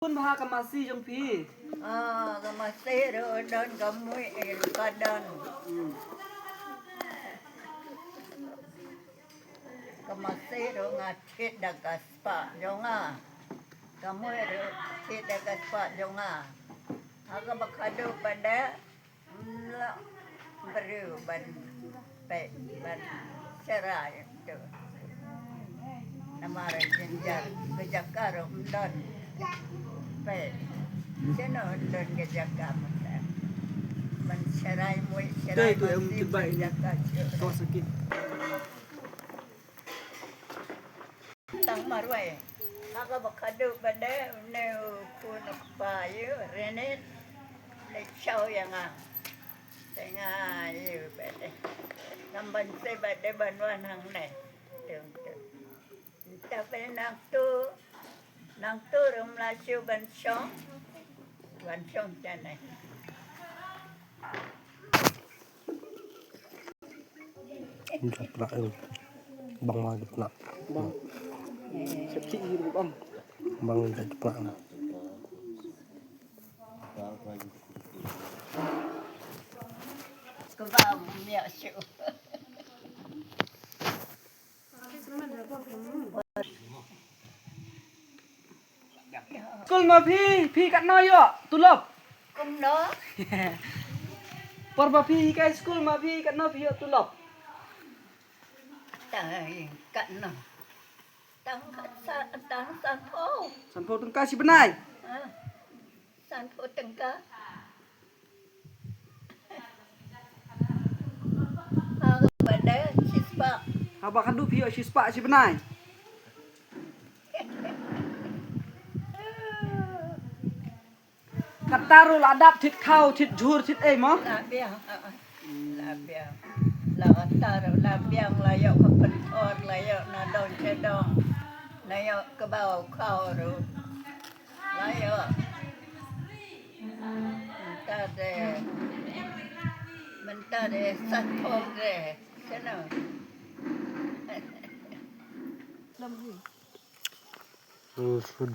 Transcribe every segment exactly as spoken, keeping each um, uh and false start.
Khun bha ka masi jong phi. Ah, ka masi ruh don, ka mui ruh ka don. Hmm. Ka masi ruh nga thied da ka spah jong nga. Ka mui ruh thied da ka spah jong nga. Ha kaba khadduh pat de, ym lah briew ban peit, ban sharai tu. Namar jynjar ka jaka ruh ym don. Peit. Shano ym don ka jaka mynta ban sharai mui, sharai masi, ka jaka shuh. Tang marwei. Ha kaba khadduh pat de, une u khun u kpa ïa u Renit, u la shaw ïa nga. Te nga ïa u pat de, ngam banse pat de ban wan hangne. Tung tung. Te phi nang tu, nang tu ruh ym lah shuh ban shong. Ban shong shane. Jot prah em. Bang ma jot prah. Bang. Sep ki ri bang. Bang jot prah em. Kaba miak shu. Skul ma phi, phi katno ïoh tulop? Kumno? Por ba phi hikai skul ma phi katno phi ïoh tulop? Tang katno? Tang ka sa, tang sanphew. Sanphew tyngka shi bnai. Ha? Sanphew tyngka. Ha, ba de shispah. Haba khadduh phi ïoh shispah shi bnai. Kata ruh la dap thied khaw, thied jhur, thied ei mo? La biang, ha, ha. La biang. La kata ruh la biang, la ïoh ka pynthor, la ïoh na dong sha dong. La ïoh kaba u khaw ruh. La ïoh. Mynta de, mynta de sanphew de. Shano?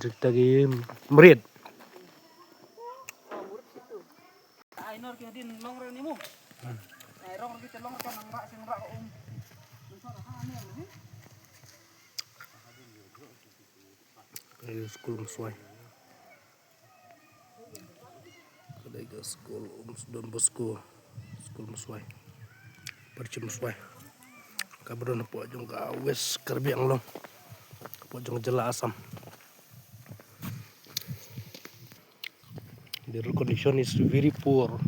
Dik tagi mrit. Ai nor ki hadin long re ni mu. Ai rong re ki te long re ka nang rak sing rak um. Ai skul Umswai. Ka dei ka skul Umsdon Bosco. Skul Umswai. Pyrchim Umswai. Ka ba don hapoh jong ka West Karbi Anglong. Hapoh jong ka jylla Assam. The road condition is very poor.